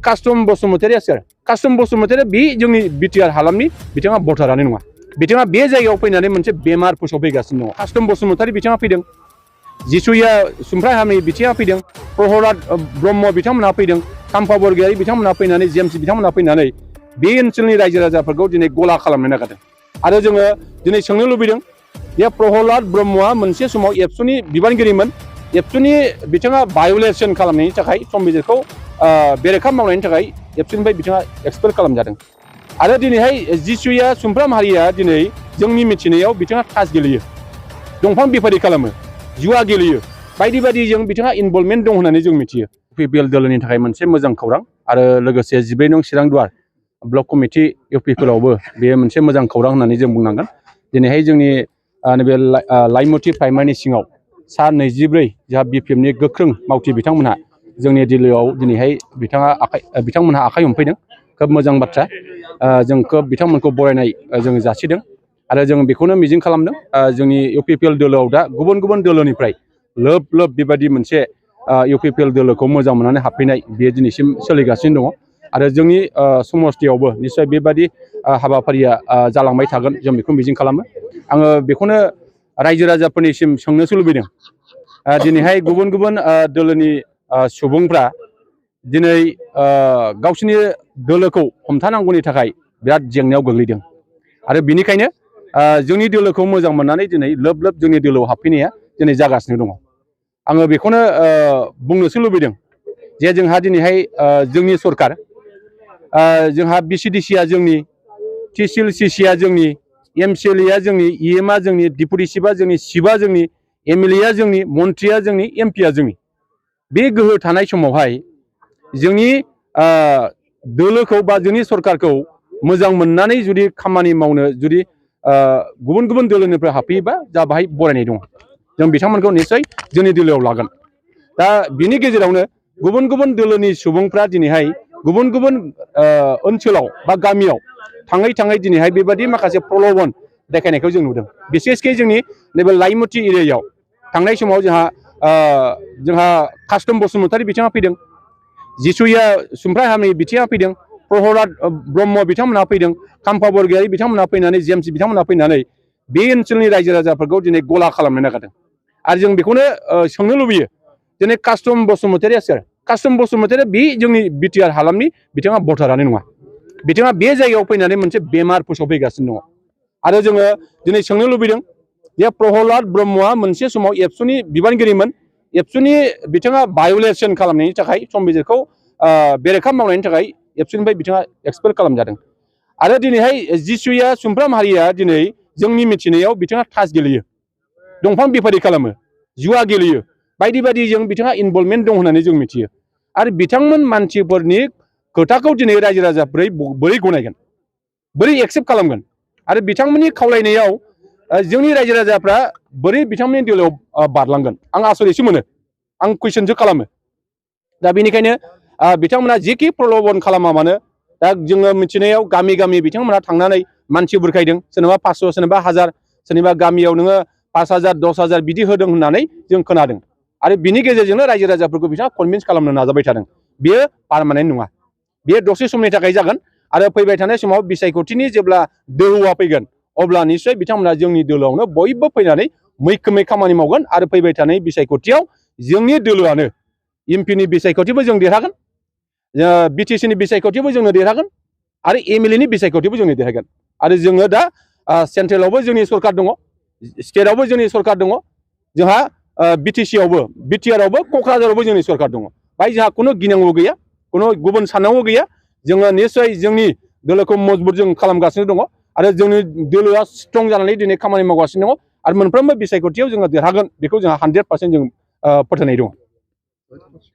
custom Basumatary आरो custom Basumatary बे जोंनि बिटिआर हालामनि बिथाङा भटारानो नङा बिथाङा बे जायगायाव फैनानै मोनसे बेमार फोसावफैगासिनो दङ कास्टम बसुमतारी बिथाङा फैदों जिसुया सुमफ्राय हामि बिथाङा फैदों प्रहलाद ब्रह्म बिथांमोनहा फैदों काम्फा बरगयारि बिथांमोनहा फैनानै जेम्स बिथांमोनहा फैनानै बे ओनसोलनि रायजो राजाफोरखौ दिनै गला खालामनो नागिरदों आरो जोङो दिनै सोंनो लुबैदों जे प्रहलाद ब्रह्मआ मोनसे समाव एबसुनि बिबानगिरिमोन एबसुनि बिथाङा भायलेसन खालामनायनि थाखाय संबिजिरखौ बेरेखा मावनायनि थाखाय एबसुनिफ्राय बिथाङा एक्सपेल खालामजादों आरो दिनैहाय जिसुया सुमफ्राम हारिया दिनै जोंनि मिथिनायाव बिथाङा थास गेलेयो दंफां बेफारि खालामो जुवा गेलेयो बायदि बायदिजों बिथाङा इनभल्भमेन्ट दं होननानै जों मिथियो इउपिपिएल दोलोनि थाखाय मोनसे मोजां खौरां आरो लोगोसे 12 नं चिरां दुवार ब्लक कमिटि इउपिपिएलावबो बेयो मोनसे मोजां खौरां होननानै जों बुंनांगोन दिनैहाय जोंनि नैबे लाइमुथि प्राइमारिनि सिङाव सा 24 जोंहा बिपिएफनि गोख्रों मावथि बिथांमोनहा जोंनि दिल्लीयाव दिनैहाय बिथांमोनहा आखाइ हमफैदों खोब मोजां बाथ्रा जों खोब बिथांमोनखौ बरायनाय जों जासिदों आरो जों बेखौनो मिजिं खालामदों जोंनि इउपिपिएल दोलोआव दा गुबुन गुबुन दोलोनिफ्राय लोब लोब बेबायदि मोनसे इउपिपिएल दोलोखौ मोजां मोननानै हाबफैनाय बेयो दिनैसिम सोलिगासिनो दङ आरो जोंनि समस्थियावबो निश्चय बेबायदि हाबाफारिया जालांबाय थागोन जों बेखौ मिजिं खालामो आङो बेखौनो रायजो राजाफोरनिसिम सोंनोसो लुबैदों दिनैहाय गुबुन गुबुन दोलोनि सुबुंफ्रा दिनै गावसिनि दोलोखौ हमथानांगौनि थाखाय बिराद जेंनायाव गोग्लैदों आरो बिनिखायनो जोंनि दोलोखौ मोजां मोननानै दिनै लोब लोब जोंनि दोलोआव हाबफैनाया दिनै जागासिनो दङ आङो बेखौनो बुंनोसो लुबैदों जे जोंहा दिनैहाय जोंनि सरकार जोंहा बिसिडिसिआ जोंनि टिसिएलसिसिआ जोंनि एमसिएलएआ जोंनि इएमआ जोंनि डिपुटि चिफआ जोंनि चिफआ जोंनि एमएलएआ जोंनि मन्थ्रिया जोंनि एमपिआ जोंनि बे गोहो थानाय समावहाय जोंनि दोलोखौ बा जोंनि सरकारखौ मोजां मोननानै जुदि खामानि मावनो जुदि गुबुन गुबुन दोलोनिफ्राय हाबफैयोबा जा बाहाय बरायनाय दङ जों बिथांमोनखौ निश्चय जोंनि दोलोआव लागोन दा बिनि गेजेरावनो गुबुन गुबुन दोलोनि सुबुंफ्रा दिनैहाय गुबुन गुबुन ओनसोलाव बा गामियाव थाङै थाङै दिनैहाय बेबायदि माखासे प्रलोभन देखायनायखौ जों नुदों बिसेसकै जोंनि नैबे लाइमुथि एरियायाव थांनाय समाव जोंहा कास्टम बसुमतारी बिथाङा फैदों जिसुया सुमफ्राय हामि बिथाङा फैदों प्रहलाद ब्रह्म बिथांमोनहा फैदों काम्फा बरगयारि बिथांमोनहा फैनानै जेम्स बिथांमोनहा फैनानै बे ओनसोलनि रायजो राजाफोरखौ दिनै गला खालामनो नागिरदों आरो जों बेखौनो सोंनो लुबैयो दिनै कास्टम बसुमतारी कास्टम बसुमतारी बे जोंनि बिटिआर हालामनि बिथाङा भटारानो नङा बिथाङा बे जायगायाव फैनानै मोनसे बेमार फोसावफैगासिनो दङ आरो जोङो दिनै सोंनो लुबैदों जे प्रहलाद ब्रह्मआ मोनसे समाव एबसुनि बिबानगिरिमोन एबसुनि बिथाङा भायलेसन खालामनायनि थाखाय संबिजिरखौ बेरेखा मावनायनि थाखाय एबसुनिफ्राय बिथाङा एक्सपेल खालामजादों आरो दिनैहाय जिसुया सुमफ्राम हारिया दिनै जोंनि मिथिनायाव बिथाङा थास गेलेयो दंफां बेफारि खालामो जुवा गेलेयो बायदि बायदिजों बिथाङा इनभल्भमेन्ट दं होननानै जों मिथियो आरो बिथांमोन मानसिफोरनि खोथाखौ दिनै रायजो राजाफोरा बोरै गनायगोन बोरै एक्सेप्ट खालामगोन आरो बिथांमोननि खावलायनायाव जोंनि रायजो राजाफ्रा बोरै बिथांमोननि दोलोआव बारलांगोन आं आसरितसो मोनो आं कुइसनसो खालामो दा बेनिखायनो बिथांमोना जिखि प्रलोभन खालामा मानो दा जोङो मिथिनायाव गामि गामि बिथांमोना थांनानै मानसि बुरखायदों सोरनोबा 500 सोरनोबा 1000 सोरनिबा गामियाव नोङो 5000 10000 बिदि होदों होननानै जों खोनादों आरो बिनि गेजेरजोंनो रायजो राजाफोरखौ बिथाङा कनभिन्स खालामनो नाजाबाय थादों बेयो पार्मानेन्ट नङा बेयो दसे समनि थाखाय जागोन आरो फैबाय थानाय समाव बिसायख'थिनि जेब्ला दोहौआ फैगोन अब्ला निश्चय बिथांमोना जोंनि दोलोआवनो बयबो फैनानै मैखोमै खामानि मावगोन आरो फैबाय थानाय बिसायख'थियाव जोंनि दोलोआनो एमपिनि बिसायख'थिबो जों देरहागोन बिटिसिनि बिसायख'थिबो जोंनो देरहागोन आरो एमएलएनि बिसायख'थिबो जोंनो देरहागोन आरो जोङो दा सेन्ट्रेलावबो जोंनि सरकार दङ स्टेटआवबो जोंनि सरकार दङ जोंहा बिटिसिआवबो बिटिआरआवबो क'क्राझारावबो जोंनि सरकार दङ बाय जोंहा खुनु गिनांगौ गैया खुनु गुबुन साननांगौ गैया जोङो निश्चय जोंनि दोलोखौ मजबुत जों खालामगासिनो दङ आरो जोंनि दोलोआ स्ट्रं जानानै दिनै खामानि मावगासिनो दङ आरो मोनफ्रोमबो बिसायख'थियाव जोङो देरहागोन बेखौ जोंहा 100% जों फोथायनाय दङ